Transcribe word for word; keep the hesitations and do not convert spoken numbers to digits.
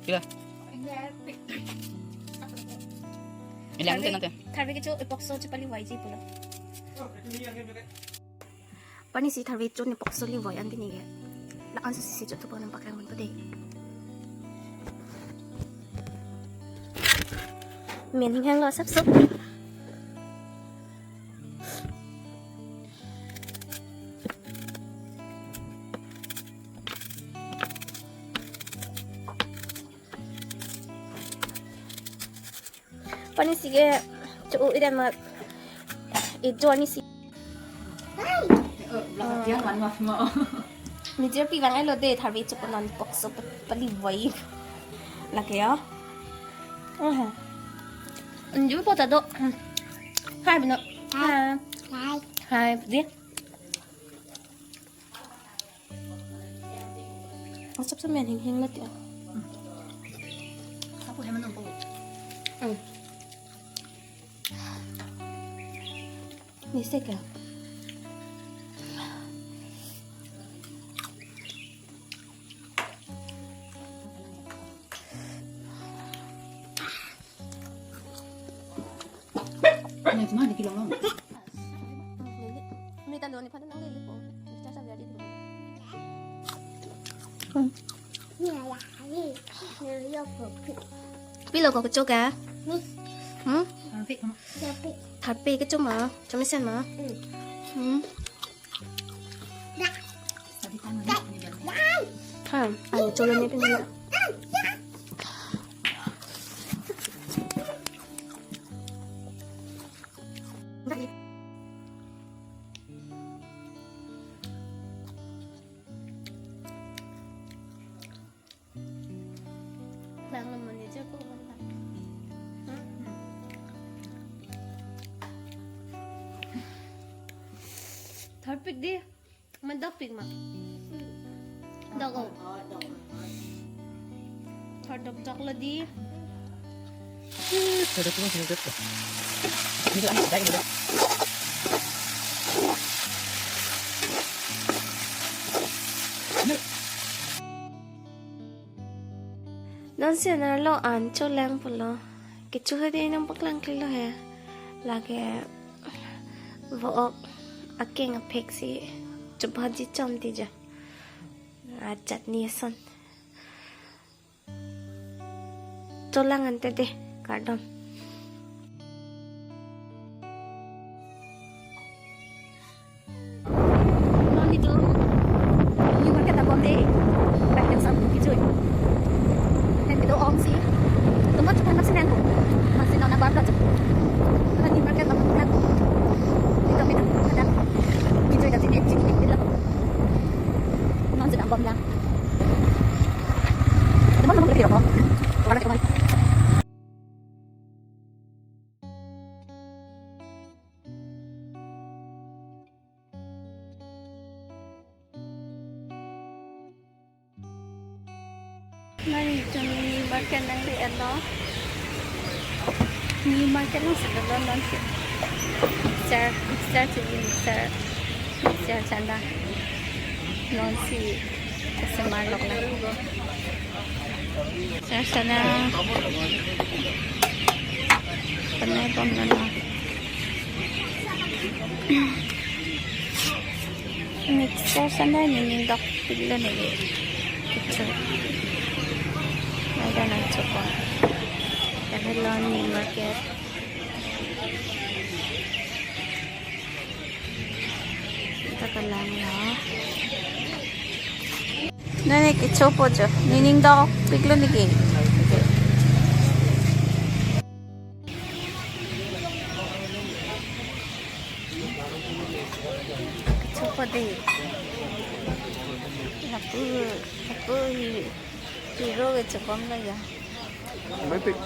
Pila? Ini ang tenang. Tharve kecho epokso chepali Y G pulo. Pani si tharve chon epokso li voi an pini ke. La an si si chot thupo nang paklang pon pade. Men hang lo sap sap. Pani si ke chu idan ma ijo ni si. Mijir pi vang elo de tharve chok non pokso pali voi. Lake ya. Aha. Unju po ta do. Hai bino. Hai. Hai. Hai, dia. Asap sa men hing hing na ti. Apo hem nang po. Hmm. Ni se ka. Next month, kilo mo. Mita lo ni pada nang lili po. Sa sa biar di. Pilo ko kecho ka? Hmm? Tharve kecho ma? Chomesen ma? Hmm. Ham, ayo cholo ni pin. Nang naman ni Joko. Tharpik di. Mandok pik ma. Dok o. Thar dok dok lo di. Thar dok dok lo. Ini kan dai lo. Non si anerlo an cholang pulo. Kecho hadi nang paklang klilo he. Lake vo-ok akeng aphek si chobhaji chom ti ja. A chutney ason. Cholang ante de, kardom. Non itum new market abom de. Baik, yang sambung kijui. Hem kedo-ong si. Tempat cukup masih nangko. Masih nona bar belajar. New market abom nangko. Itu itu ada. Kijui dari sini sini bilang. Non sedang bom lang. Teman-teman berkira kok. Orang teman. Nang itum new market nangri-etlo. New market nang sedolo non si. Mixer, mixer si mixer. Mixer sana. Non si customer lok na. Mixer sana. Penai bom na na. Mixer sana nini dokpik lo nini. Kecho. Ada nang choko. Ada lo new market. Kita kelang lo. Nani kechopo jo. Nini dokpik lo niki. Chopo de. Lapu, lapu hi, hero ke chopom lo ya. Mepik.